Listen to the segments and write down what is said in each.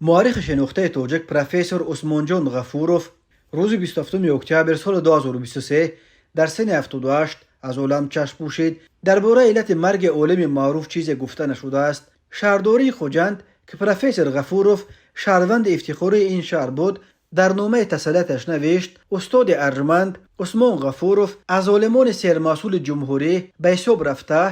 Муаррихи шинохтаи тоҷик, профессор Усмонҷон Ғафуров рӯзи 27 октябр соли 2023 дар синни 78 аз олам чашм пӯшид. Дар бораи иллати марги олими маъруф чизе гуфта нашудааст. Шаҳрдории Хуҷанд, ки профессор Ғафуров шаҳрванди ифтихории ин шаҳр буд, дар номаи тасаллияташ навишт: «Устоди арҷманд Усмон Ғафуров аз олимони сермаҳсули ҷумҳурӣ ба ҳисоб рафта,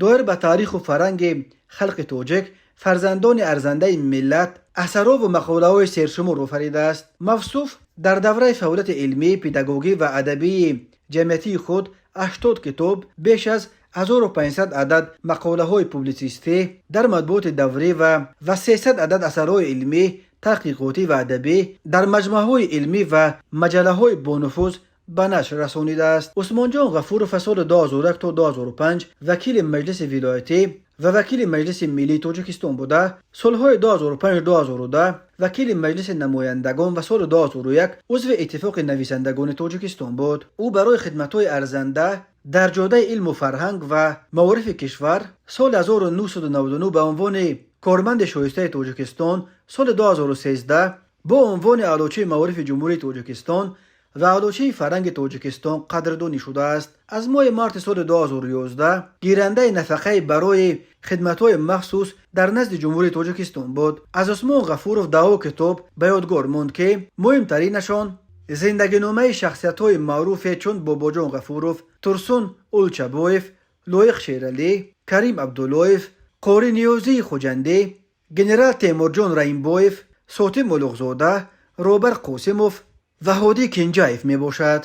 доир ба таъриху фарҳанги халқи тоҷик, фарзандони арзандаи миллат, асарову мақолаҳои сершумор офаридааст. Мавсуф дар давраи фаъолияти илмӣ, педагогӣ ва адабии ҷамъиятии худ 80 китоб, беш аз 1500 адад мақолаҳои публитсистӣ дар матбуоти даврӣ ва 300 адад асарҳои илмӣ, таҳқиқотӣ ва адабӣ дар маҷмӯаҳои илмӣ ва маҷаллаҳои бонуфуз ба нашр расонидааст». Усмонҷон Ғафуров аз соли 2001 то 2005 вакили Маҷлиси вилоятӣ ва вакили Маҷлиси миллии Тоҷикистон буда, солҳои 2005-2010 вакили Маҷлиси намояндагон ва соли 2001 узви Иттифоқи нависандагони Тоҷикистон буд. Ӯ барои хидматҳои арзанда дар ҷодаи илму фарҳанг ва маорифи кишвар соли 1999 ба унвони корманди шоистаи Тоҷикистон, соли 2013 бо унвони Аълочии маорифи Ҷумҳурии Тоҷикистон ва Аълочии фарҳанги Тоҷикистон қадрдонӣ шудааст. Аз моҳи марти соли 2011 гирандаи нафақаи барои хидматҳои махсус дар назди Ҷумҳурии Тоҷикистон буд. Аз Усмон Ғафуров даҳо китоб ба ёдгор монд, ки муҳимтаринашон зиндагиномаи шахсиятҳои маъруфе чун Бобоҷон Ғафуров, Турсун Улчабоев, Лоиқ Шералӣ, Карим Абдуллоев, Қори Ниёзии Хуҷандӣ, генерал Темурҷон Раимбоев, Сотим Улуғзода, Робар Қосимов ва Ҳодӣ Кенҷаев мебошад.